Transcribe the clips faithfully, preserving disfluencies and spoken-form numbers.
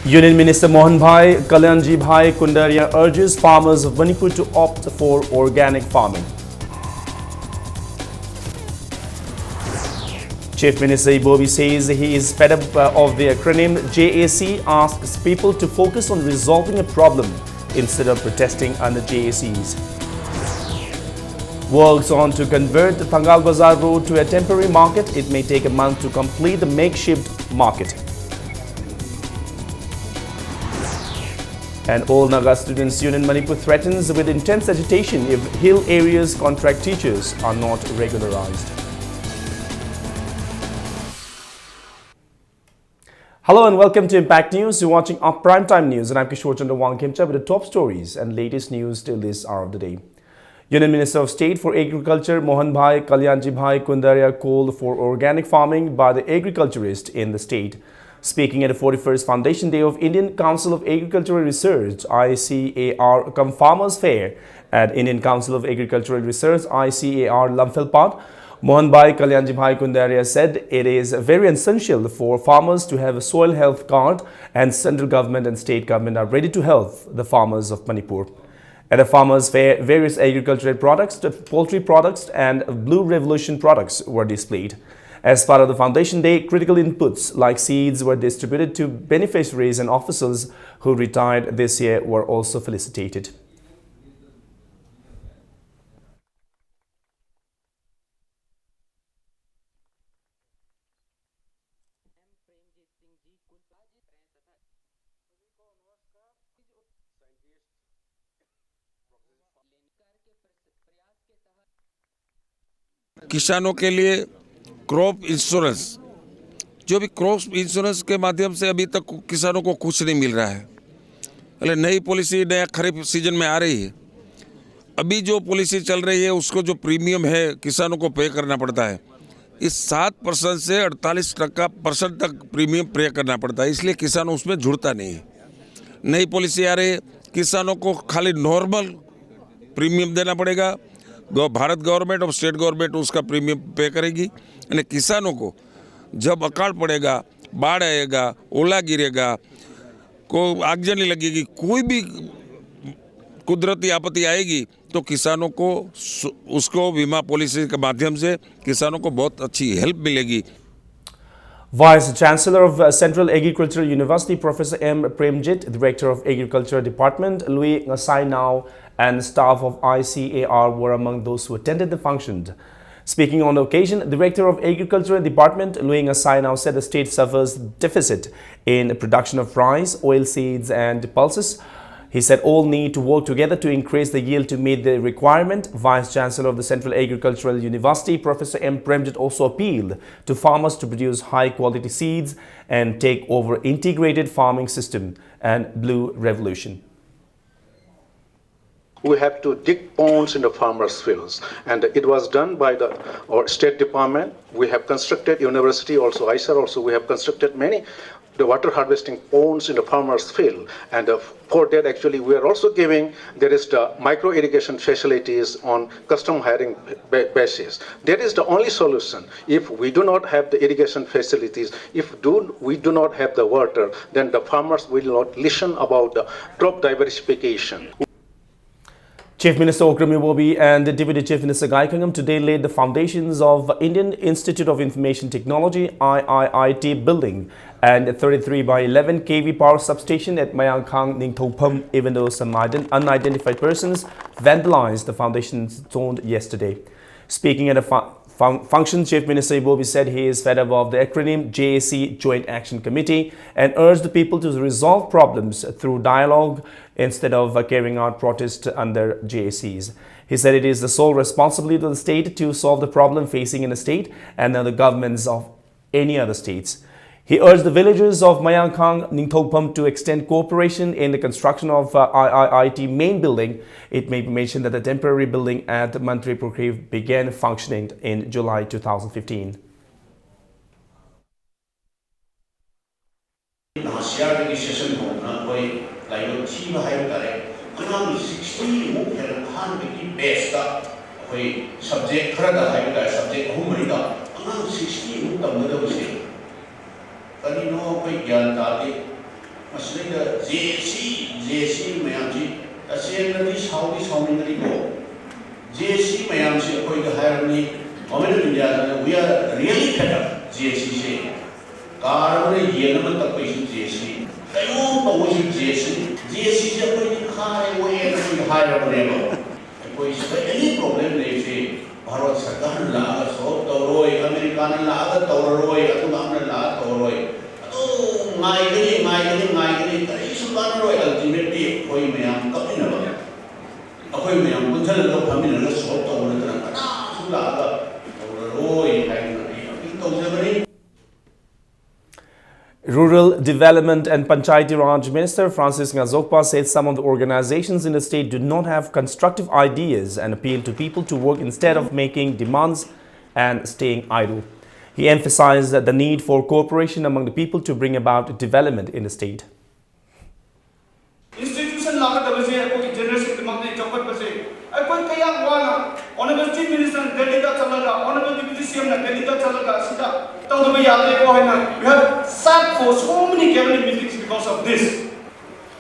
Union Minister Mohanbhai Kalyanjibhai Kundaria urges farmers of Manipur to opt for organic farming. Chief Minister Ibobi says he is fed up uh, of the acronym J A C, asks people to focus on resolving a problem instead of protesting under J A Cs. Works on to convert the Thangaul Bazar road to a temporary market. It may take a month to complete the makeshift market. And All Naga Students Union Manipur threatens with intense agitation if hill areas contract teachers are not regularized. Hello and welcome to Impact News. You're watching our primetime news, and I'm Kishore Chandra Wangkhemcha with the top stories and latest news till this hour of the day. Union Minister of State for Agriculture Mohanbhai Kalyanjibhai Kundaria called for organic farming by the agriculturists in the state. Speaking at the forty-first Foundation Day of Indian Council of Agricultural Research, I C A R, cum Farmers Fair at Indian Council of Agricultural Research, I C A R, Lamphel Park, Mohanbhai Kalyanjibhai Kundaria said it is very essential for farmers to have a soil health card, and central government and state government are ready to help the farmers of Manipur. At the farmers' fair, various agricultural products, poultry products, and Blue Revolution products were displayed. As part of the Foundation Day, critical inputs like seeds were distributed to beneficiaries, and officers who retired this year were also felicitated. किसानों के लिए crop insurance, जो भी crop insurance के माध्यम से अभी तक किसानों को कुछ नहीं मिल रहा है। अरे, नई पॉलिसी नया खरीफ सीजन में आ रही है। अभी जो पॉलिसी चल रही है, उसको जो प्रीमियम है, किसानों को पे करना पड़ता है। इस सात परसेंट से अड़तालीस टका परसेंट तक प्रीमियम पे करना पड़ता है, इसलिए किसान उसमें जुड़ता नहीं है। नई पॉलिसी आ रही है, किसानों को खाली नॉर्मल प्रीमियम देना पड़ेगा। गव-, भारत गवर्नमेंट और स्टेट गवर्नमेंट उसका प्रीमियम पे करेगी। यानी किसानों को जब अकाल पड़ेगा, बाढ़ आएगा, ओला गिरेगा, को आगजनी लगेगी, कोई भी कुदरती आपत्ति आएगी तो किसानों को सु- उसको बीमा पॉलिसी के माध्यम से किसानों को बहुत अच्छी हेल्प मिलेगी। Vice Chancellor of uh, Central Agricultural University, Professor M Premjit, Director of Agriculture Department, Lui Ngasainao, and staff of I C A R were among those who attended the function. Speaking on the occasion, Director of Agriculture Department, Lui Ngasainao, said the state suffers deficit in production of rice, oilseeds, and pulses. He said all need to work together to increase the yield to meet the requirement. Vice Chancellor of the Central Agricultural University, Professor M Premjit, also appealed to farmers to produce high quality seeds and take over integrated farming system and blue revolution. We have to dig ponds in the farmers' fields, and it was done by the our State Department. We have constructed university also, I C A R also. We have constructed many the water harvesting ponds in the farmers' field, and uh, for that actually we are also giving there is the micro irrigation facilities on custom hiring ba- basis. That is the only solution. If we do not have the irrigation facilities, if do we do not have the water, then the farmers will not listen about the crop diversification. Chief Minister Okram Ibobi and Deputy Chief Minister Gai Khangam today laid the foundations of Indian Institute of Information Technology, I I I T building, and thirty-three by eleven K V power substation at Mayangkhang Ningthoupham, even though some ident- unidentified persons vandalized the foundation stone yesterday. Speaking at a fu- fun- function, Chief Minister Ibobi said he is fed up of the acronym J A C, Joint Action Committee, and urged the people to resolve problems through dialogue instead of uh, carrying out protests under J A Cs. He said it is the sole responsibility of the state to solve the problem facing in the state and the governments of any other states. He urged the villagers of Mayangkhang Ningthoupham to extend cooperation in the construction of uh, I I I T main building. It may be mentioned that the temporary building at Mantri Pukhri began functioning in July two thousand fifteen. Last ꯌꯥꯔꯗꯒꯤ session ꯍꯧꯅ ꯑꯩꯈꯣꯏ ꯂꯥꯏꯕꯛ ꯊꯤꯕ ꯍꯥꯏꯕ ꯇꯥꯔꯦ, ꯑꯉꯥꯡ sixty ꯃꯨꯛ ꯍꯦꯟꯅ ꯑꯍꯥꯟꯕꯒꯤ ꯕꯦꯁꯇ ꯑꯩꯈꯣꯏ ꯁꯕꯖꯦꯛ ꯈꯔꯗ ꯍꯥꯏꯕ ꯇꯥꯔꯦ, ꯁꯕꯖꯦꯛ ꯑꯍꯨꯝ ꯃꯔꯤꯗ ꯑꯉꯥꯡ ꯁꯤꯛꯁꯇꯤ ꯃꯨꯛ ꯇꯝꯒꯗꯕꯁꯦ ꯀꯔꯤꯅꯣ ꯑꯩꯈꯣꯏ ꯒ꯭ꯌꯥꯟ ꯇꯥꯗꯦ꯫ ꯃꯁꯤꯗꯩꯗ J S C, J S C ꯃꯌꯥꯝꯁꯤ ꯇꯁꯦꯡꯅꯗꯤ ꯁꯥꯎꯗꯤ ꯁꯥꯎꯅꯤꯡꯒꯅꯤꯀꯣ꯫ ꯖꯦ ꯑꯦꯁ ꯁꯤ ꯃꯌꯥꯝꯁꯤ ꯑꯩꯈꯣꯏꯗ ꯍꯥꯏꯔꯕꯅꯤ, Government of India the, "We are really fed up." J ꯑꯦꯁ ꯁꯤꯁꯦ ꯀꯥꯔ ꯑꯃꯅ ꯌꯦꯟ ꯑꯃ ꯇꯛꯄꯩꯁꯨ ꯖꯦ ꯑꯦꯁ ꯁꯤ, ꯀꯩꯅꯣꯝ ꯇꯧꯕꯩꯁꯨ ꯖꯦ ꯑꯦꯁ ꯁꯤ, ꯖꯦ ꯑꯦꯁ ꯁꯤꯁꯦ ꯑꯩꯈꯣꯏꯗꯤ ꯈꯥꯔꯦ, ꯑꯣꯛꯑꯦꯅ ꯑꯩꯈꯣꯏꯗ ꯍꯥꯏꯔꯕꯅꯦꯕ꯫ ꯑꯩꯈꯣꯏ ꯁꯤꯗ any problem ꯂꯩꯔꯤꯁꯦ ꯚꯥꯔꯠ ꯁꯔꯀꯥꯔꯅ ꯂꯥꯛꯑꯒ solve ꯇꯧꯔꯣꯏ, ꯑꯃꯦꯔꯤꯀꯥꯅ ꯂꯥꯛꯑꯒ ꯇꯧꯔꯔꯣꯏ, ꯑꯗꯨꯒ ꯑꯃꯅ ꯂꯥꯛꯑꯒ ꯇꯧꯔꯔꯣꯏ꯫ ꯑꯗꯨꯝ ꯉꯥꯏꯒꯅꯤ, ꯉꯥꯏꯒꯅꯤ, ꯉꯥꯏꯒꯅꯤ, ꯀꯔꯤꯁꯨ ꯀꯥꯟꯅꯔꯣꯏ꯫ Ultimately ꯑꯩꯈꯣꯏ ꯃꯌꯥꯝ ꯀꯞꯃꯤꯟꯅꯕ, ꯑꯩꯈꯣꯏ ꯃꯌꯥꯝ ꯄꯨꯟꯁꯤꯜꯂꯒ ꯐꯝꯃꯤꯟꯅꯔꯒ solve ꯇꯧꯕ ꯅꯠꯇꯅ ꯀꯅꯥꯁꯨ ꯂꯥꯛꯑꯒ ꯇꯧꯔꯔꯣꯏ ꯍꯥꯏꯗꯨꯅ ꯑꯩ appeal ꯇꯧꯖꯕꯅꯤ꯫ Rural Development and Panchayati Raj Minister Francis Ngazokba said some of the organizations in the state do not have constructive ideas and appeal to people to work instead of making demands and staying idle. He emphasized that the need for cooperation among the people to bring about development in the state. Institution ꯂꯥꯛꯀꯗꯕꯁꯦ ꯑꯩꯈꯣꯏꯒꯤ generation ꯗꯃꯛꯇ ꯆꯥꯎꯈꯠꯄꯁꯦ ꯑꯩꯈꯣꯏ ꯀꯌꯥꯝ ꯋꯥꯅ Honorable Chief Minister ꯅ ꯗꯦꯜꯂꯤꯗ ꯆꯠꯂꯒ, Honorable Deputy C M ꯅ ꯗꯦꯜꯂꯤꯗ ꯆꯠꯂꯒ ꯑꯁꯤꯗ ꯇꯧꯗꯕ ꯌꯥꯗ꯭ꯔꯦꯀꯣ ꯍꯥꯏꯅ we have sat for so many cabinet meetings because of this.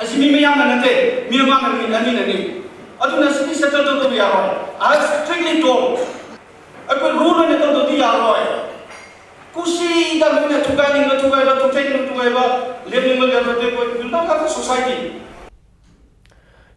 ꯑꯁꯤ ꯃꯤ ꯃꯌꯥꯝꯅ ꯅꯠꯇꯦ, ꯃꯤ ꯑꯃꯅ, ꯃꯤ ꯑꯅꯤꯅꯅꯤ꯫ ꯑꯗꯨꯅ ꯁꯤꯗꯤ settle ꯇꯧꯗꯕ ꯌꯥꯔꯣꯏ꯫ I have strictly told, ꯑꯩꯈꯣꯏ rule ꯑꯣꯏꯅ ꯇꯧꯗꯕꯗꯤ ꯌꯥꯔꯣꯏ꯫ ꯀꯨꯁꯤꯗ ꯃꯤꯅ ꯊꯨꯒꯥꯏꯅꯤꯡꯕ ꯊꯨꯒꯥꯏꯕ, ꯊꯨꯒꯥꯏꯅꯤꯡꯕ ꯊꯨꯒꯥꯏꯕ, ꯂꯦꯞꯅꯤꯡꯕ ꯂꯦꯞꯄ, we will not have a society.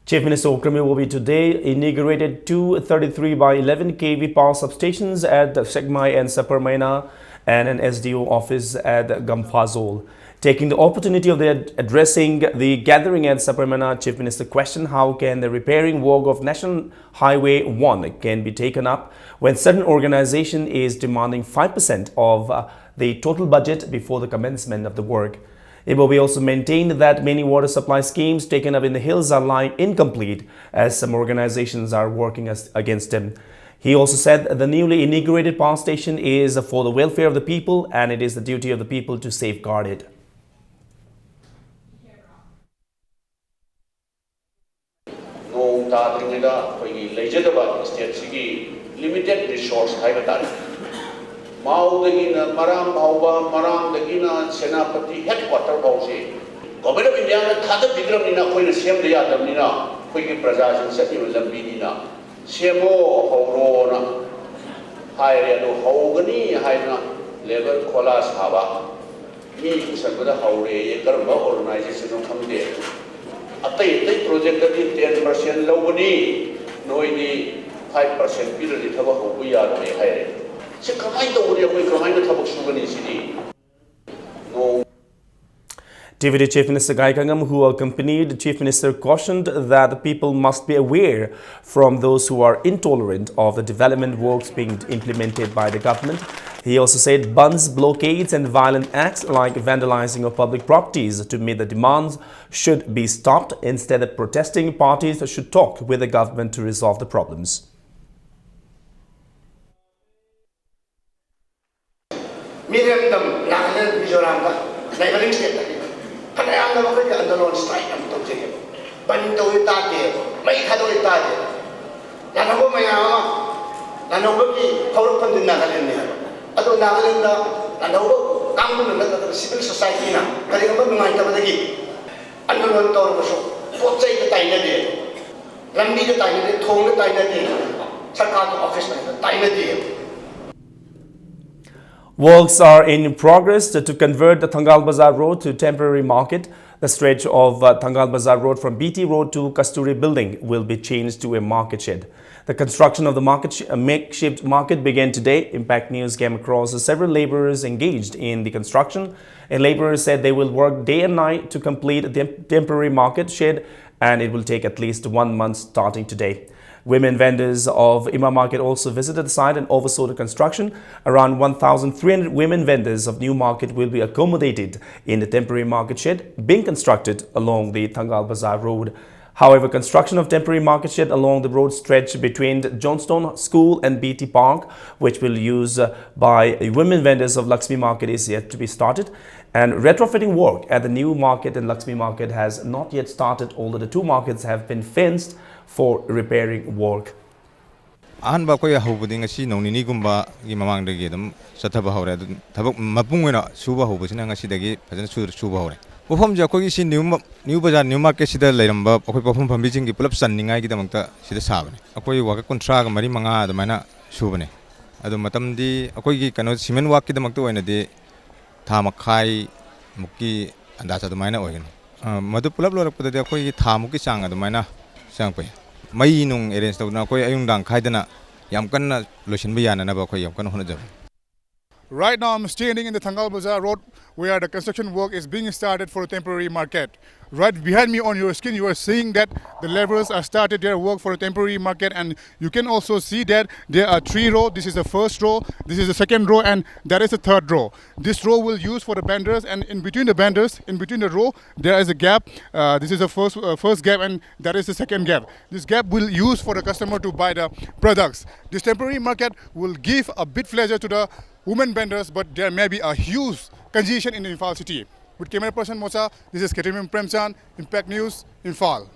Chief Minister Oktumi will be today inaugurated two thirty-three by eleven K V power substations at Sekmai and Saparmeina and an S D O office at Gamphazol. Taking the opportunity of the, addressing the gathering at Saparmeina, Chief Minister questioned how can the repairing work of National Highway one can be taken up when certain organization is demanding five percent of uh, the total budget before the commencement of the work. Ibobi also maintained that many water supply schemes taken up in the hills are lying incomplete, as some organizations are working as, against them. He also said the newly inaugurated power station is for the welfare of the people and it is the duty of the people to safeguard it. ꯅꯣꯡ ꯇꯥꯗ꯭ꯔꯤꯉꯩꯗ ꯑꯩꯈꯣꯏꯒꯤ ꯂꯩꯖꯗꯕ state ꯁꯤꯒꯤ limited resource ꯍꯥꯏꯕ ꯇꯥꯔꯦ꯫ ꯃꯥꯎꯗꯒꯤꯅ ꯃꯔꯥꯝ ꯐꯥꯎꯕ, ꯃꯔꯥꯝꯗꯒꯤꯅ Senapati headquarter ꯐꯥꯎꯁꯦ Government of India ꯅ ꯊꯥꯗꯕꯤꯗ꯭ꯔꯕꯅꯤꯅ ꯑꯩꯈꯣꯏꯅ ꯁꯦꯝꯗ ꯌꯥꯗꯕꯅꯤꯅ ꯑꯩꯈꯣꯏꯒꯤ ꯄ꯭ꯔꯖꯥꯁꯤꯡ ꯆꯠꯂꯤꯕ ꯂꯝꯕꯤꯅꯤꯅ ꯁꯦꯝꯃꯣ ꯍꯧꯔꯣꯅ ꯍꯥꯏꯔꯦ꯫ ꯑꯗꯣ ꯍꯧꯒꯅꯤ ꯍꯥꯏꯗꯅ ꯂꯦꯕꯔ ꯈꯣꯂꯥ ꯁꯥꯕ ꯃꯤ ꯄꯨꯁꯟꯕꯗ ꯍꯧꯔꯦꯌꯦ꯫ ꯀꯔꯝꯕ ꯑꯣꯔꯒꯅꯥꯏꯖꯦꯁꯟꯅꯣ ꯈꯪꯗꯦ꯫ ꯑꯇꯩ ꯑꯇꯩ ꯄ꯭ꯔꯣꯖꯦꯛꯇꯗꯤ ꯇꯦꯟ ꯄꯥꯔꯁꯦꯟ ꯂꯧꯕꯅꯤ, ꯅꯣꯏꯗꯤ ꯐꯥꯏꯚ ꯄꯥꯔꯁꯦꯟ ꯄꯤꯔꯗꯤ ꯊꯕꯛ ꯍꯧꯕ ꯌꯥꯔꯣꯏ ꯍꯥꯏꯔꯦ꯫ ꯁꯤ ꯀꯃꯥꯏꯅ ꯇꯧꯕꯅꯤ? ꯑꯩꯈꯣꯏ ꯀꯃꯥꯏꯅ ꯊꯕꯛ ꯁꯨꯒꯅꯤ ꯁꯤꯗꯤ? ꯅꯣꯡ Deputy Chief Minister Gai Khangam, who accompanied the Chief Minister, cautioned that the people must be aware from those who are intolerant of the development works being implemented by the government. He also said bandhs, blockades, and violent acts like vandalizing of public properties to meet the demands should be stopped. Instead, the protesting parties should talk with the government to resolve the problems. ꯃꯤꯔꯦꯝꯗꯝ Nagaland ꯃꯤꯖꯣꯔꯥꯝꯗ neighbouring ꯁ꯭ꯇꯦꯠꯇꯒꯤ ꯐꯅꯌꯥꯝꯅ ꯃꯈꯣꯏꯒꯤ ꯑꯟꯗꯣꯂꯣꯟ strike ꯑꯃ ꯇꯧꯖꯩꯌꯦꯕ꯫ ꯕꯟ ꯇꯧꯏ ꯇꯥꯗꯦꯕ, ꯃꯩ ꯊꯥꯗꯣꯛꯏ ꯇꯥꯗꯦꯕ꯫ ꯂꯥꯟꯍꯧꯕ ꯃꯌꯥꯝ ꯑꯃ, ꯂꯥꯟꯍꯧꯕꯒꯤ ꯍꯧꯔꯛꯐꯝꯗꯤ ꯅꯥꯒꯥꯂꯦꯟꯅꯤ ꯍꯥꯏꯕ꯫ ꯑꯗꯣ ꯅꯥꯒꯥꯂꯦꯟꯗ ꯂꯥꯟꯍꯧꯕ ꯀꯥꯡꯕꯨꯅ ꯅꯠꯇ꯭ꯔꯒ ꯁꯤꯚꯤꯜ ꯁꯣꯁꯥꯏꯇꯤꯅ ꯀꯔꯤꯒꯨꯝꯕ ꯅꯨꯡꯉꯥꯏꯇꯕꯗꯒꯤ ꯑꯟꯗꯣꯂꯣꯟ ꯇꯧꯔꯕꯁꯨ ꯄꯣꯠ ꯆꯩꯗ ꯇꯥꯏꯅꯗꯦꯕ, ꯂꯝꯕꯤꯗ ꯇꯥꯏꯅꯗꯦ, ꯊꯣꯡꯗ ꯇꯥꯏꯅꯗꯦ, ꯁꯔꯀꯥꯔꯒꯤ ꯑꯣꯐꯤꯁ ꯃꯅꯨꯡꯗ ꯇꯥꯏꯅꯗꯦꯕ꯫ Works are in progress to convert the Thangal Bazar Road to temporary market. The stretch of uh, Thangal Bazar Road from B T Road to Kasturi Building will be changed to a market shed. The construction of the market sh- uh, makeshift market began today. Impact News came across several laborers engaged in the construction. A laborer said they will work day and night to complete the temporary market shed, and it will take at least one month starting today. Women vendors of Ima Market also visited the site and oversaw the construction. Around one thousand three hundred women vendors of New Market will be accommodated in the temporary market shed being constructed along the Thangal Bazar Road. However, construction of temporary market shed along the road stretch between Johnstone School and B T Park, which will use uh, by women vendors of Lakshmi Market, is yet to be started. And retrofitting work at the new market and Lakshmi Market has not yet started, although the two markets have been fenced for repairing work. ꯑꯍꯥꯟꯕ ꯑꯩꯈꯣꯏ ꯍꯧꯕꯗꯤ ꯉꯁꯤ ꯅꯣꯡ ꯅꯤꯅꯤꯒꯨꯝꯕꯒꯤ ꯃꯃꯥꯡꯗꯒꯤ ꯑꯗꯨꯝ ꯆꯠꯊꯕ ꯍꯧꯔꯦ꯫ ꯑꯗꯨ ꯊꯕꯛ ꯃꯄꯨꯡ ꯑꯣꯏꯅ ꯁꯨꯕ ꯍꯧꯕꯁꯤꯅ ꯉꯁꯤꯗꯒꯤ ꯐꯖꯅ ꯁꯨ- ꯁꯨꯕ ꯍꯧꯔꯦ꯫ ꯄꯣꯠꯐꯝꯁꯦ ꯑꯩꯈꯣꯏꯒꯤ ꯁꯤ ꯅ꯭ꯌꯨ ꯃ-, ꯅ꯭ꯌꯨ ꯕꯖꯥꯔ ꯅ꯭ꯌꯨ ꯃꯥꯔꯀꯦꯠꯁꯤꯗ ꯂꯩꯔꯝꯕ ꯑꯩꯈꯣꯏ ꯄꯣꯠꯐꯝ ꯐꯝꯕꯤꯁꯤꯡꯒꯤ ꯄꯨꯂꯞ ꯆꯟꯅꯤꯡꯉꯥꯏꯒꯤꯗꯃꯛꯇ ꯁꯤꯗ ꯁꯥꯕꯅꯦ꯫ ꯑꯩꯈꯣꯏ ꯋꯥꯀꯔ ꯀꯨꯟꯊ꯭ꯔꯥꯒ ꯃꯔꯤ ꯃꯉꯥ ꯑꯗꯨꯃꯥꯏꯅ ꯁꯨꯕꯅꯦ꯫ ꯑꯗꯣ ꯃꯇꯝꯗꯤ ꯑꯩꯈꯣꯏꯒꯤ ꯀꯩꯅꯣ ꯁꯤꯃꯦꯟ ꯋꯥꯛꯀꯤꯗꯃꯛꯇ ꯑꯣꯏꯅꯗꯤ ꯊꯥ ꯃꯈꯥꯏ ꯃꯨꯛꯀꯤ ꯑꯟꯗꯥꯖ ꯑꯗꯨꯃꯥꯏꯅ ꯑꯣꯏꯒꯅꯤ꯫ ꯑ, ꯃꯗꯨ ꯄꯨꯂꯞ ꯂꯣꯏꯔꯛꯄꯗꯗꯤ ꯑꯩꯈꯣꯏꯒꯤ ꯊꯥ ꯃꯨꯛꯀꯤ ꯆꯥꯡ ꯑꯗꯨꯃꯥꯏꯅ ꯆꯪꯉꯛꯄ ꯌꯥꯏ꯫ ꯃꯩ ꯅꯨꯡ ꯑꯦꯔꯦꯟꯖ ꯇꯧꯗꯅ ꯑꯩꯈꯣꯏ ꯑꯌꯨꯛ ꯅꯨꯡꯗꯥꯡ ꯈꯥꯏꯗꯅ ꯌꯥꯝ ꯀꯟꯅ ꯂꯣꯏꯁꯤꯟꯕ ꯌꯥꯅꯅꯕ ꯑꯩꯈꯣꯏ ꯌꯥꯝ ꯀꯟꯅ ꯍꯣꯠꯅꯖꯕꯅꯤ꯫ Right now, I'm standing in the Thangal Bazaar Road, where the construction work is being started for a temporary market. Right behind me on your screen, you are seeing that the laborers are started their work for a temporary market, and you can also see that there are three row. This is the first row, this is the second row, and that is the third row. This row will use for the vendors, and in between the vendors, in between the row, there is a gap. Uh, this is the first, uh, first gap, and that is the second gap. This gap will use for the customer to buy the products. This temporary market will give a bit pleasure to the women vendors, but there may be a huge congestion in Imphal city. With camera person Mosa, this is Keterim Premchand, Impact News, Imphal.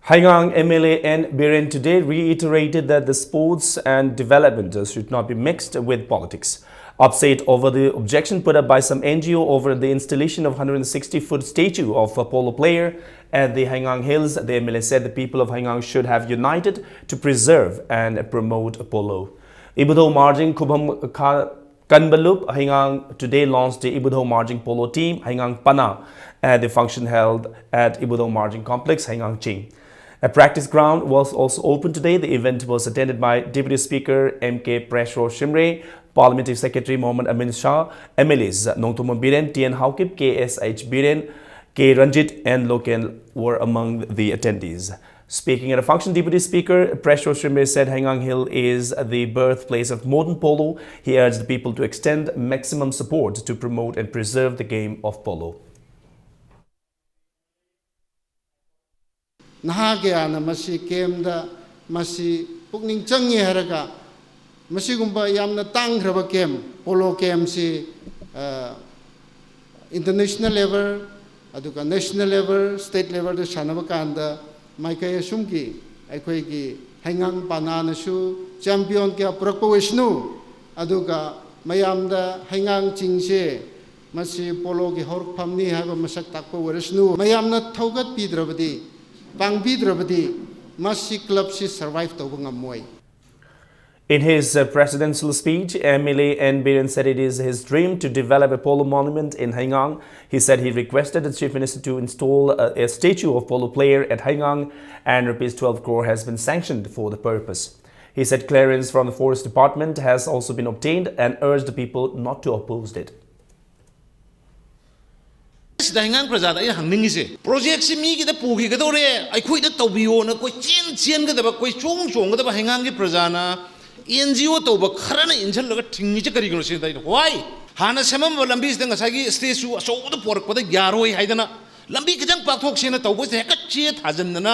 Haigang M L A N Biren today reiterated that the sports and development should not be mixed with politics. Upset over the objection put up by some N G O over the installation of hundred sixty foot statue of a polo player at the Haigang Hills, the M L A said the people of Haigang should have united to preserve and promote polo. Ibudho Marjing Khubam Kha-, Kanbalup Haigang today launched the Ibudho Marjing Polo Team Haigang Pana at the function held at Ibudho Marjing Complex, Haigang Ching. A practice ground was also opened today. The event was attended by Deputy Speaker M K Preshro Shimray, Parliamentary Secretary Mohammad Amin Shah, M L As Nongthombam Biren, T N Haokip, K S H Biren, K Ranjit, and Loken were among the attendees. Speaking at a function, Deputy Speaker Preshro Shimray said Haigang Hill is the birthplace of modern polo. He urged the people to extend maximum support to promote and preserve the game of polo. ꯅꯍꯥ ꯀꯌꯥꯅ ꯃꯁꯤ ꯀꯦꯝꯗ ꯃꯁꯤ ꯄꯨꯛꯅꯤꯡ ꯆꯪꯉꯤ ꯍꯥꯏꯔꯒ ꯃꯁꯤꯒꯨꯝꯕ ꯌꯥꯝꯅ ꯇꯥꯡꯈ꯭ꯔꯕ ꯀꯦꯝ, polo ꯀꯦꯝꯁꯤ, ꯑ, international level, ꯑꯗꯨꯒ national level, state levelꯗ ꯁꯥꯟꯅꯕ ꯀꯥꯟꯗ ꯃꯥꯏꯀꯩ ꯑꯁꯨꯝꯒꯤ ꯑꯩꯈꯣꯏꯒꯤ ꯍꯩꯉꯥꯡ ꯄꯥꯅꯥꯅꯁꯨ champion ꯀꯌꯥ ꯄꯨꯔꯛꯄ ꯑꯣꯏꯁꯅꯨ, ꯑꯗꯨꯒ ꯃꯌꯥꯝꯗ ꯍꯩꯉꯥꯡ ꯆꯤꯡꯁꯦ ꯃꯁꯤ ꯄꯣꯂꯣꯒꯤ ꯍꯧꯔꯛꯐꯝꯅꯤ ꯍꯥꯏꯕ ꯃꯁꯛ ꯇꯥꯛꯄ ꯑꯣꯏꯔꯁꯅꯨ꯫ ꯃꯌꯥꯝꯅ ꯊꯧꯒꯠꯄꯤꯗ꯭ꯔꯕꯗꯤ, ꯄꯥꯡꯕꯤꯗ꯭ꯔꯕꯗꯤ ꯃꯁꯤ ꯀ꯭ꯂꯕꯁꯤ ꯁꯔꯚꯥꯏꯚ ꯇꯧꯕ ꯉꯝꯃꯣꯏ꯫ In his uh, presidential speech, M L A N Biren said it is his dream to develop a polo monument in Haigang. He said he requested the Chief Minister to install a, a statue of polo player at Haigang, and rupees twelve crore has been sanctioned for the purpose. He said clearance from the Forest Department has also been obtained and urged the people not to oppose it. ꯁꯤꯗ ꯍꯩꯉꯥꯡ ꯄ꯭ꯔꯖꯥꯗ ꯑꯩꯅ ꯍꯪꯅꯤꯡꯉꯤꯁꯦ, ꯄ꯭ꯔꯣꯖꯦꯛꯁꯤ ꯃꯤꯒꯤꯗ ꯄꯨꯈꯤꯒꯗꯧꯔꯦ, ꯑꯩꯈꯣꯏꯗ ꯇꯧꯕꯤꯌꯣꯅ ꯀꯣꯏꯆꯦꯟ ꯆꯦꯟꯒꯗꯕ, ꯀꯣꯏꯆꯣꯡ ꯆꯣꯡꯒꯗꯕ ꯍꯩꯉꯥꯡꯒꯤ ꯄ꯭ꯔꯖꯥꯅ and G O ꯇꯧꯕ ꯈꯔꯅ ꯏꯟꯁꯤꯜꯂꯒ ꯊꯤꯡꯉꯤꯁꯦ ꯀꯔꯤꯒꯤꯅꯣ ꯁꯤꯅ? ꯑꯩꯅ ꯋꯥꯏ ꯍꯥꯟꯅ ꯁꯦꯝꯃꯝꯕ ꯂꯝꯕꯤꯁꯤꯗ ꯉꯁꯥꯏꯒꯤ ꯁ꯭ꯇꯦꯆꯨ ꯑꯆꯧꯕꯗ ꯄꯣꯔꯛꯄꯗ ꯌꯥꯔꯣꯏ ꯍꯥꯏꯗꯅ ꯂꯝꯕꯤ ꯈꯤꯇꯪ ꯄꯥꯛꯊꯣꯛꯁꯦꯅ ꯇꯧꯕꯁꯤꯗ ꯍꯦꯛꯇ ꯆꯦ ꯊꯥꯖꯤꯟꯗꯅ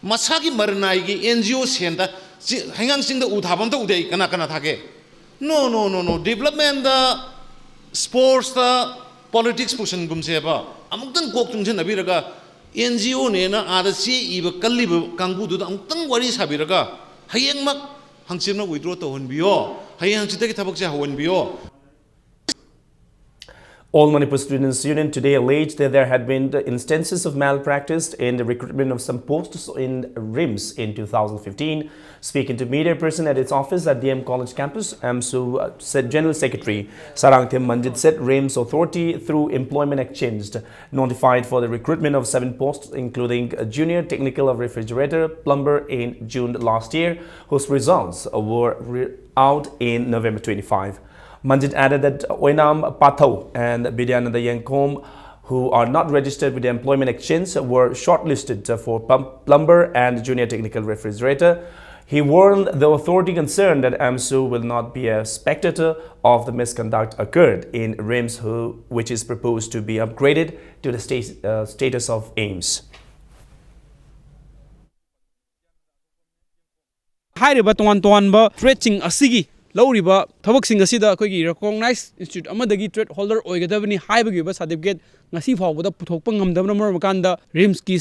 ꯃꯁꯥꯒꯤ ꯃꯔꯅꯥꯏꯒꯤ ꯑꯦꯟ ꯖꯤ ꯑꯣ ꯁꯦꯟꯗ ꯆꯤ- ꯍꯩꯉꯥꯡ ꯆꯤꯡꯗ ꯎ ꯊꯥꯕ ꯑꯝꯇ ꯎꯗꯦ ꯑꯩ꯫ ꯀꯅꯥ ꯀꯅꯥ ꯊꯥꯒꯦ? ꯅꯣ ꯅꯣ ꯅꯣ ꯅꯣ ꯗꯤꯕꯂꯞꯃꯦꯟꯗ, ꯁ꯭ꯄꯣꯔꯠꯁꯇ, ꯄꯣꯂꯤꯇꯤꯛꯁ ꯄꯨꯁꯟꯒꯨꯝꯁꯦꯕ꯫ ꯑꯃꯨꯛꯇꯪ ꯀꯣꯛ ꯆꯨꯡꯁꯤꯟꯅꯕꯤꯔꯒ ꯑꯦꯟ ꯖꯤ ꯑꯣꯅꯦꯅ ꯑꯥꯗ ꯆꯦ ꯏꯕ ꯀꯜꯂꯤꯕ ꯀꯥꯡꯕꯨꯗꯨꯗ ꯑꯃꯨꯛꯇꯪ ꯋꯥꯔꯤ ꯁꯥꯕꯤꯔꯒ ꯍꯌꯦꯡꯃꯛ ꯍꯪꯆꯤꯠꯃꯛ ꯋꯤꯗ꯭ꯔꯣ ꯇꯧꯍꯟꯕꯤꯌꯣ, ꯍꯌꯦꯡ ꯍꯪꯆꯤꯠꯇꯒꯤ ꯊꯕꯛꯁꯦ ꯍꯧꯍꯟꯕꯤꯌꯣ꯫ All Manipur Students Union today alleged that there had been instances of malpractice in the recruitment of some posts in RIMS in two thousand fifteen. Speaking to media person at its office at D M College campus, AMSU said General Secretary Sarangthem Manjit said RIMS authority through employment exchange notified for the recruitment of seven posts, including a junior technical of refrigerator plumber in June last year, whose results were re- out in November twenty-five. Manjit added that Oinam Pathau and Bidyananda Yengkom, who are not registered with the Employment Exchange, were shortlisted for pump- plumber and junior technical refrigerator. He warned the authority concerned that AMSU will not be a spectator of the misconduct occurred in RIMS, who, which is proposed to be upgraded to the state, uh, status of AIIMS. ꯍꯥꯏꯔꯤꯕ ꯇꯣꯉꯥꯟ ꯇꯣꯉꯥꯟꯕ ꯇ꯭ꯔꯦꯗꯁꯤꯡ ꯑꯁꯤꯒꯤ ꯂꯧꯔꯤꯕ ꯊꯕꯛꯁꯤꯡ ꯑꯁꯤꯗ ꯑꯩꯈꯣꯏꯒꯤ ꯔꯤꯀꯣꯒꯅꯥꯏꯖ institute ꯑꯃꯗꯒꯤ trade holder ꯑꯣꯏꯒꯗꯕꯅꯤ ꯍꯥꯏꯕꯒꯤ ꯑꯣꯏꯕ ꯁꯥꯔꯇꯤꯐꯤꯀꯦꯠ ꯉꯁꯤ ꯐꯥꯎꯕꯗ ꯄꯨꯊꯣꯛꯄ ꯉꯝꯗꯕꯅ ꯃꯔꯝ ꯑꯣꯏꯔꯀꯥꯟꯗ ꯔꯤꯝꯁꯀꯤ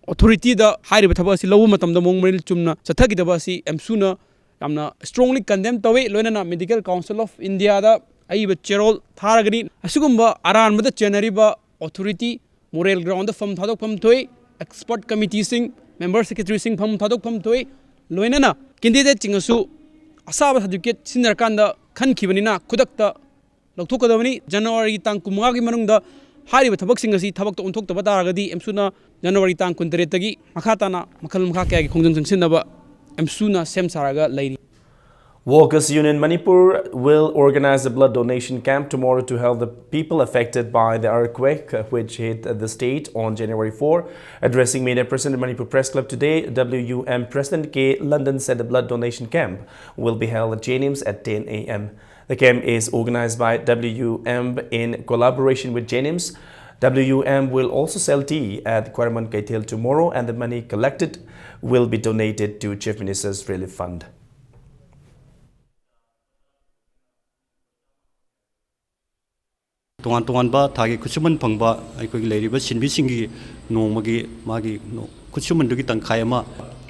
ꯑꯣꯊꯣꯔꯤꯇꯤꯗ ꯍꯥꯏꯔꯤꯕ ꯊꯕꯛ ꯑꯁꯤ ꯂꯧꯕ ꯃꯇꯝꯗ ꯃꯑꯣꯡ ꯃꯔꯤꯜ ꯆꯨꯝꯅ ꯆꯠꯊꯈꯤꯗꯕ ꯑꯁꯤ ꯑꯦꯝꯁꯨꯅ ꯌꯥꯝꯅ ꯏꯁꯇ꯭ꯔꯣꯡꯂꯤ ꯀꯟꯗꯦꯝ ꯇꯧꯏ꯫ ꯂꯣꯏꯅꯅ ꯃꯦꯗꯤꯀꯦꯜ ꯀꯥꯎꯟꯁꯤꯜ ꯑꯣꯐ ꯏꯟꯗꯤꯌꯥꯗ ꯑꯏꯕ ꯆꯦꯔꯣꯜ ꯊꯥꯔꯒꯅꯤ꯫ ꯑꯁꯤꯒꯨꯝꯕ ꯑꯔꯥꯟꯕꯗ ꯆꯦꯟꯅꯔꯤꯕ ꯑꯣꯊꯣꯔꯤꯇꯤ ꯃꯣꯔꯦꯜ ꯒ꯭ꯔꯥꯎꯟꯗ ꯐꯝ ꯊꯥꯗꯣꯛꯐꯝ ꯊꯣꯛꯏ, ꯑꯦꯛꯁꯄꯔꯠ ꯀꯃꯤꯇꯤꯁꯤꯡ, ꯃꯦꯝꯕꯔ ꯁꯦꯀ꯭ꯔꯦꯇꯔꯤꯁꯤꯡ ꯐꯝ ꯊꯥꯗꯣꯛꯐꯝ ꯊꯣꯛꯏ, ꯂꯣꯏꯅꯅ ꯀꯦꯟꯗꯤꯗꯦꯠꯁꯤꯡꯅꯁꯨ ꯑꯁꯥꯕ ꯁꯥꯔꯇꯤꯐꯤꯀꯦꯠ ꯁꯤꯖꯤꯟꯅꯔꯀꯥꯟꯗ ꯈꯟꯈꯤꯕꯅꯤꯅ ꯈꯨꯗꯛꯇ ꯂꯧꯊꯣꯛꯀꯗꯕꯅꯤ꯫ ꯖꯅꯋꯥꯔꯤꯒꯤ ꯇꯥꯡ ꯀꯨꯟꯃꯉꯥꯒꯤ ꯃꯅꯨꯡꯗ ꯍꯥꯏꯔꯤꯕ ꯊꯕꯛꯁꯤꯡ ꯑꯁꯤ ꯊꯕꯛꯇ ꯑꯣꯟꯊꯣꯛꯇꯕ ꯇꯥꯔꯒꯗꯤ ꯑꯦꯝꯁꯨꯅ ꯖꯅꯋꯥꯔꯤ ꯇꯥꯡ ꯀꯨꯟꯇꯔꯦꯠꯇꯒꯤ ꯃꯈꯥ ꯇꯥꯅ ꯃꯈꯜ ꯃꯈꯥ ꯀꯌꯥꯒꯤ ꯈꯣꯡꯖꯪ ꯆꯪꯁꯤꯟꯅꯕ ꯑꯦꯝꯁꯨꯅ ꯁꯦꯝ ꯁꯥꯔꯒ ꯂꯩꯔꯤ꯫ Workers Union Manipur will organize a blood donation camp tomorrow to help the people affected by the earthquake, uh, which hit the state on January four. Addressing media present at Manipur Press Club today, W U M President K London said the blood donation camp will be held at JNIMS at ten a m. The camp is organized by W U M in collaboration with JNIMS. W U M will also sell tea at Khwairaman Keithel tomorrow, and the money collected will be donated to Chief Minister's Relief Fund. ꯇꯣꯉꯥꯟ ꯇꯣꯉꯥꯟꯕ ꯊꯥꯒꯤ ꯈꯨꯠꯁꯨꯃꯟ ꯐꯪꯕ ꯑꯩꯈꯣꯏꯒꯤ ꯂꯩꯔꯤꯕ ꯁꯤꯟꯃꯤꯁꯤꯡꯒꯤ ꯅꯣꯡꯃꯒꯤ ꯃꯥꯒꯤ ꯈꯨꯠꯁꯨꯃꯟꯗꯨꯒꯤ ꯇꯪꯈꯥꯏ ꯑꯃ,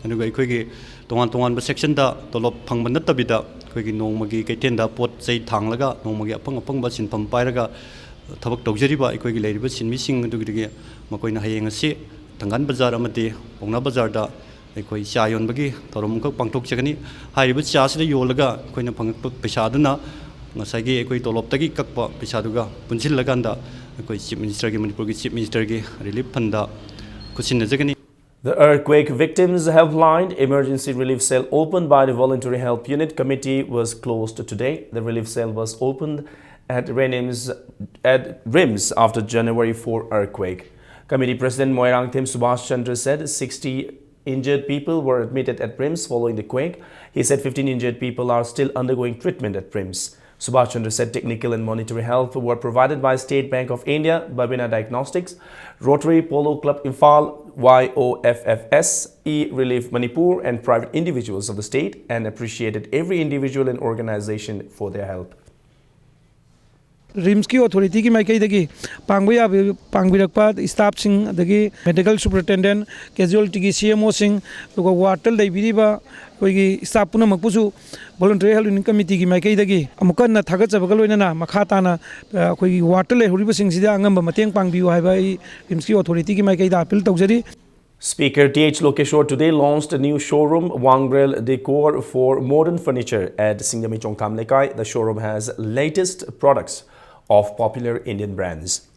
ꯑꯗꯨꯒ ꯑꯩꯈꯣꯏꯒꯤ ꯇꯣꯉꯥꯟ ꯇꯣꯉꯥꯟꯕ ꯁꯦꯛꯁꯟꯗ ꯇꯣꯂꯣꯞ ꯐꯪꯕ ꯅꯠꯇꯕꯤꯗ ꯑꯩꯈꯣꯏꯒꯤ ꯅꯣꯡꯃꯒꯤ ꯀꯩꯊꯦꯜꯗ ꯄꯣꯠ ꯆꯩ ꯊꯥꯡꯂꯒ ꯅꯣꯡꯃꯒꯤ ꯑꯐꯪ ꯑꯐꯪꯕ ꯁꯤꯟꯐꯝ ꯄꯥꯏꯔꯒ ꯊꯕꯛ ꯇꯧꯖꯔꯤꯕ ꯑꯩꯈꯣꯏꯒꯤ ꯂꯩꯔꯤꯕ ꯁꯤꯟꯃꯤꯁꯤꯡ ꯑꯗꯨꯒꯤꯗꯒꯤ ꯃꯈꯣꯏꯅ ꯍꯌꯦꯡ ꯑꯁꯤ ꯊꯪꯒꯥꯜ ꯕꯖꯥꯔ ꯑꯃꯗꯤ ꯄꯥꯎꯅꯥ ꯕꯖꯥꯔꯗ ꯑꯩꯈꯣꯏ ꯆꯥ ꯌꯣꯟꯕꯒꯤ ꯊꯧꯔꯝ ꯑꯃꯈꯛ ꯄꯥꯡꯊꯣꯛꯆꯒꯅꯤ꯫ ꯍꯥꯏꯔꯤꯕ ꯆꯥꯁꯤꯗ ꯌꯣꯜꯂꯒ ꯑꯩꯈꯣꯏꯅ ꯐꯪꯉꯛꯄ ꯄꯩꯁꯥꯗꯨꯅ ꯉꯁꯥꯏꯒꯤ ꯑꯩꯈꯣꯏ ꯇꯣꯂꯣꯞꯇꯒꯤ ꯀꯛꯄ ꯄꯩꯁꯥꯗꯨꯒ ꯄꯨꯟꯁꯤꯜꯂꯀꯥꯟꯗ ꯑꯩꯈꯣꯏ ꯆꯤꯐ ꯃꯤꯅꯤꯁꯇꯔꯒꯤ, ꯃꯅꯤꯄꯨꯔꯒꯤ ꯆꯤꯐ ꯃꯤꯅꯤꯁꯇꯔꯒꯤ ꯔꯤꯂꯤꯐ ꯐꯟꯗ ꯈꯨꯠꯁꯤꯟꯅꯖꯒꯅꯤ꯫ The Earthquake Victims Helpline Emergency Relief Cell opened by the Voluntary Help Unit Committee was closed today. The relief cell was opened at RIMS, at RIMS after January four earthquake. Committee President Moirangthem Subhash Chandra said sixty injured people were admitted at RIMS following the quake. He said fifteen injured people are still undergoing treatment at RIMS. Subhash Chandra said technical and monetary help were provided by State Bank of India, Babina Diagnostics, Rotary Polo Club Imphal, Y O F F S, E Relief Manipur, and private individuals of the state, and appreciated every individual and organization for their help. ꯔꯤꯝꯁꯀꯤ ꯑꯣꯊꯣꯔꯤꯇꯤꯒꯤ ꯃꯥꯏꯀꯩꯗꯒꯤ ꯄꯥꯡꯕ ꯌꯥꯕ ꯄꯥꯡꯕꯤꯔꯛꯄ ꯁ꯭ꯇꯥꯐꯁꯤꯡ, ꯑꯗꯒꯤ medical ꯁꯨꯄꯔꯤꯟꯇꯦꯟꯗꯦꯟ, ꯀꯦꯖꯨꯋꯦꯜꯇꯤꯒꯤ ꯁꯤ M ꯑꯣꯁꯤꯡ, ꯑꯗꯨꯒ ꯋꯥꯔꯗꯇ ꯂꯩꯕꯤꯔꯤꯕ ꯑꯩꯈꯣꯏꯒꯤ staff ꯄꯨꯝꯅꯃꯛꯄꯨꯁꯨ voluntary health unit ꯀꯃꯤꯇꯤꯒꯤ ꯃꯥꯏꯀꯩꯗꯒꯤ ꯑꯃꯨꯛꯀ ꯍꯟꯅ ꯊꯥꯒꯠꯆꯕꯒ ꯂꯣꯏꯅꯅ ꯃꯈꯥ ꯇꯥꯅ, ꯑ, ꯑꯩꯈꯣꯏꯒꯤ ꯋꯥꯔꯗꯇ ꯂꯩꯍꯧꯔꯤꯕꯁꯤꯡꯁꯤꯗ ꯑꯉꯝꯕ ꯃꯇꯦꯡ ꯄꯥꯡꯕꯤꯌꯨ ꯍꯥꯏꯕ ꯑꯩ ꯔꯤꯝꯁꯀꯤ ꯑꯣꯊꯣꯔꯤꯇꯤꯒꯤ ꯃꯥꯏꯀꯩꯗ ꯑꯄꯤꯜ ꯇꯧꯖꯔꯤ꯫ Speaker T H Lokeshwar today launched a new showroom, Wangrel Decor, for modern furniture at Singjami Chongtham Lekai. The showroom has latest products of popular Indian brands.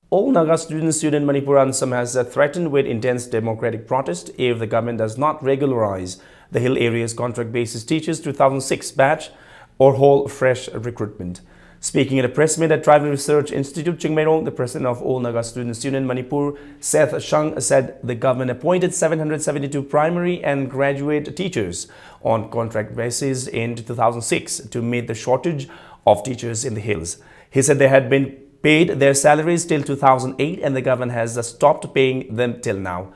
All Naga Students Union Manipur, ANSAM, has, uh, threatened with intense democratic protest if the government does not regularize the hill area's contract basis teachers two thousand six batch or hold fresh recruitment. Speaking at a press meet at Tribal Research Institute, Chingmeirong, the president of All Naga Students Union Manipur, Seth Shang, said the government appointed seven hundred seventy-two primary and graduate teachers on contract basis in two thousand six to meet the shortage of teachers in the hills. He said they had been paid their salaries till two thousand eight and the government has, uh, stopped paying them till now.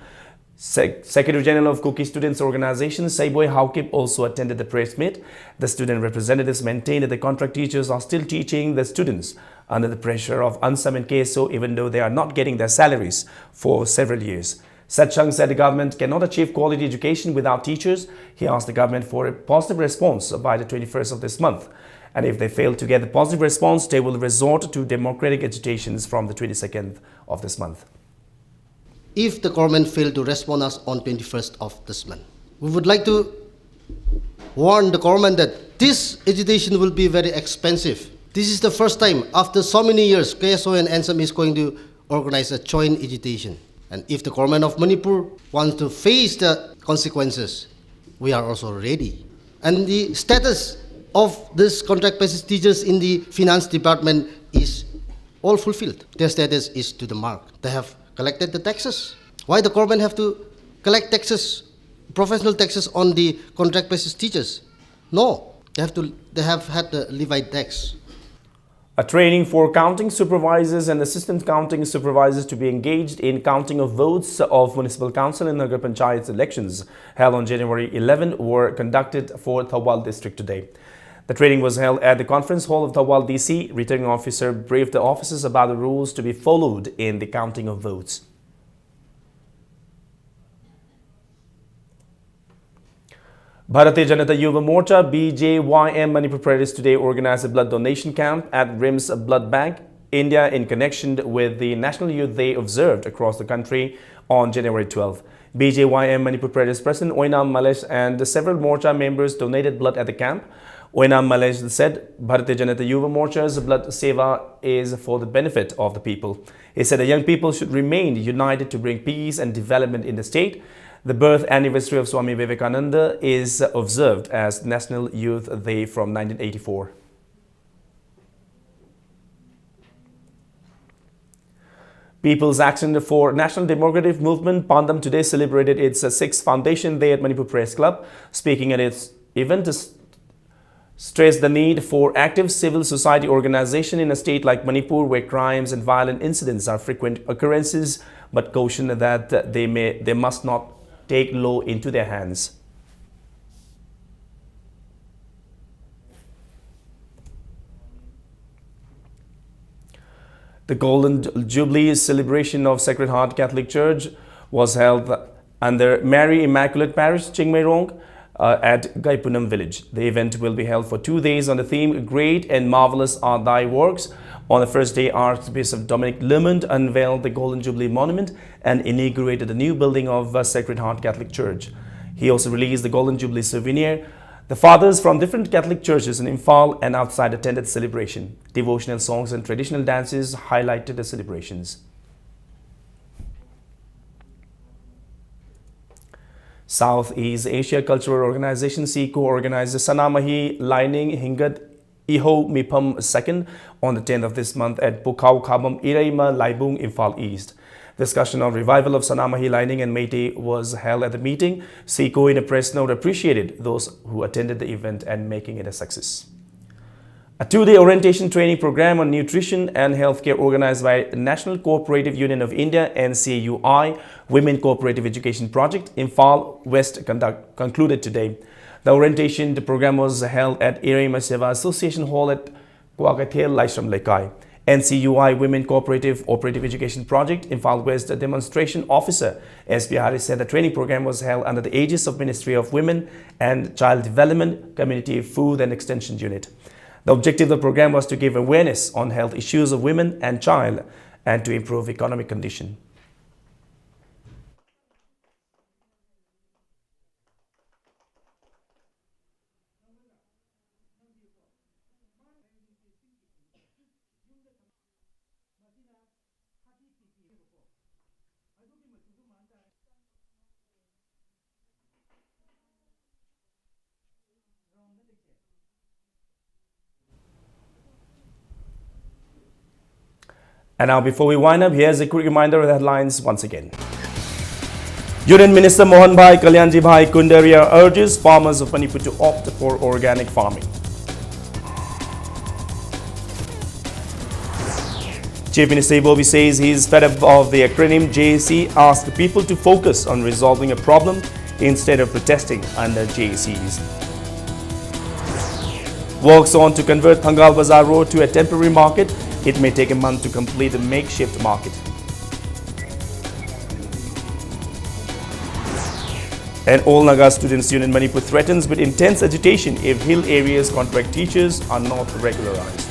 Sec- Secretary General of Kuki Students Organization, Seiboi Haokip, also attended the press meet. The student representatives maintained that the contract teachers are still teaching the students under the pressure of ANSAM and K S O, even though they are not getting their salaries for several years. Seth Shang said the government cannot achieve quality education without teachers. He asked the government for a positive response by the twenty-first of this month. And if they fail to get the positive response, they will resort to democratic agitations from the twenty-second of this month. If the government failed to respond us on twenty-first of this month, we would like to warn the government that this agitation will be very expensive. This is the first time after so many years K S O and ANSAM is going to organize a joint agitation. And if the government of Manipur wants to face the consequences, we are also ready. And the status of this contract basis teachers in the finance department is all fulfilled. Their status is to the mark. They have collected the taxes. Why the government have to collect taxes, professional taxes on the contract basis teachers? No, they have to. They have had the levy tax. A training for counting supervisors and assistant counting supervisors to be engaged in counting of votes of municipal council and Nagar Panchayat elections held on January eleven were conducted for Thoubal district today. The training was held at the conference hall of Thoubal D C. Returning officer briefed the officers about the rules to be followed in the counting of votes. Bharatiya Janata Yuva Morcha, B J Y M Manipur Pradesh, today organized a blood donation camp at RIMS Blood Bank, India, in connection with the National Youth Day observed across the country on January twelfth. B J Y M Manipur Pradesh President Oinam Malesh and several Morcha members donated blood at the camp. Oinam Malesh said Bharatiya Janata Yuva Morcha's blood seva is for the benefit of the people. He said the young people should remain united to bring peace and development in the state. The birth anniversary of Swami Vivekananda is observed as National Youth Day from nineteen eighty-four. People's Action for National Democratic Movement, Pandam, today celebrated its uh, sixth foundation day at Manipur Press Club. Speaking at its event, s- stressed the need for active civil society organization in a state like Manipur, where crimes and violent incidents are frequent occurrences, but cautioned that uh, they may they must not take law into their hands. The Golden Jubilee celebration of Sacred Heart Catholic Church was held under Mary Immaculate Parish, Chingmeirong, uh, at Gaipunam village. The event will be held for two days on the theme Great and Marvelous Are Thy Works. On the first day, Archbishop Dominic Limond unveiled the Golden Jubilee monument and inaugurated the new building of uh, Sacred Heart Catholic Church. He also released the Golden Jubilee souvenir. The fathers from different Catholic churches in Imphal and outside attended the celebration. Devotional songs and traditional dances highlighted the celebrations. Southeast Asia Cultural Organization, SEACO, organized the Sanamahi Laining Hingat Iho Mipham second on the tenth of this month at Pukhao Khabam Ireima Laibung, Imphal East. Discussion on revival of Sanamahi Laining and Meitei was held at the meeting. SEACO, in a press note, appreciated those who attended the event and making it a success. A two-day orientation training program on nutrition and healthcare organized by National Cooperative Union of India, N C U I, Women Cooperative Education Project, Imphal West conduct, concluded today. The orientation, the program was held at Irema Seva Association Hall at Kwakathel Laishram Lekai. N C U I Women Cooperative Operative Education Project, Imphal West, a demonstration officer, S P Hari, said the training program was held under the aegis of Ministry of Women and Child Development, Community Food and Extension Unit. The objective of the program was to give awareness on health issues of women and child and to improve economic condition. And now, before we wind up, here's a quick reminder of the headlines once again. Union Minister Mohan Bhai Kalyanji Bhai Kundaria urges farmers of Manipur to opt for organic farming. Chief Minister Ibobi says he's fed up of the acronym J A C, asked people to focus on resolving a problem instead of protesting under J A C's. Works on to convert Thangal Bazar Road to a temporary market. It may take a month to complete the makeshift market. And All Naga Students Union Manipur threatens with intense agitation if hill areas contract teachers are not regularized.